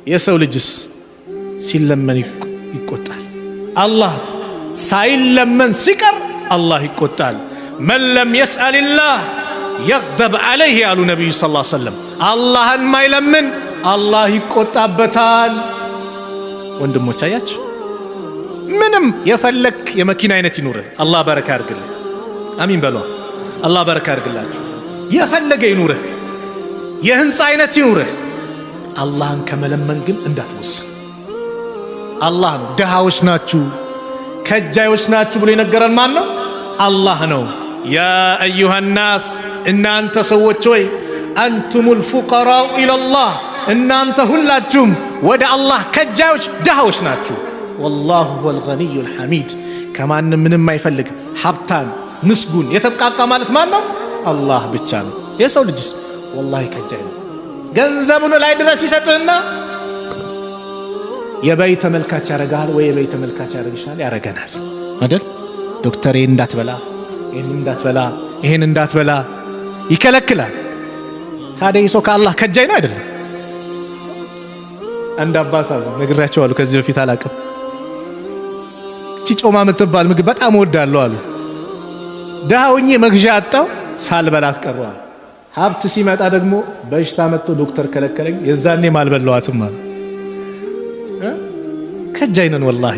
የሰው ልጅስ ሲለመን ይቆጣል። አላህ ሳይለመን ሲቀር አላህ ይቆጣል። من لم يسأل الله يغضب عليه ያሉ ነቢዩ صلى الله عليه وسلم። አላህን ማይለምን አላህ ይቆጣበታል። ወንድሞች አያችሁ፣ ምንም የፈለክ የመኪና አይነት ይኑርህ፣ አላህ በረካ ያርግልህ። አሚን በሏ። አላህ በረካ ያርግላችሁ። የፈለገ ይኑርህ፣ የህንፃ አይነት ይኑርህ፣ አላህን ከመለመን ግን እንዳትወስን። አላህ ነው ድሃዎች ናችሁ ከጃዮች ናችሁ ብሎ የነገረን ማን ነው? አላህ ነው። يا أيها الناس እናንተ ሰዎች ሆይ أنتم الفقراء إلى الله እናንተ ሁላችሁም ወደ አላህ ከጃዮች ድሃዎች ናችሁ። والله هو الغني الحميد ከማንም ምንም አይፈልግ ሀብታም ምስጉን የተብቃቃ ማለት ማን ነው? አላህ ብቻ ነው። የሰው ልጅስ ወላሂ ከጃይ ነው። ገንዘቡን ላይ ድረስ ይሰጥህና የበይ ተመልካች ያረጋል ወይ የበይ ተመልካች ያረግሻል፣ ያረገናል አይደል? ዶክተር ይሄን እንዳትበላ፣ ይሄን እንዳትበላ፣ ይሄን እንዳትበላ ይከለክላል። ታዲያ ይህ ሰው ከአላህ ከጃይ ነው አይደለም? አንድ አባት አሉ፣ ነግሬያቸዋለሁ ከዚህ በፊት አላቅም። እቺ ጮማ የምትባል ምግብ በጣም እወዳለሁ አሉ። ድሃ ሆኜ መግዣ አጣው፣ ሳልበላት ቀረዋል። ሀብት ሲመጣ ደግሞ በሽታ መጥቶ ዶክተር ከለከለኝ፣ የዛኔም አልበላዋትም አሉ። ከጃይ ነን ወላሂ።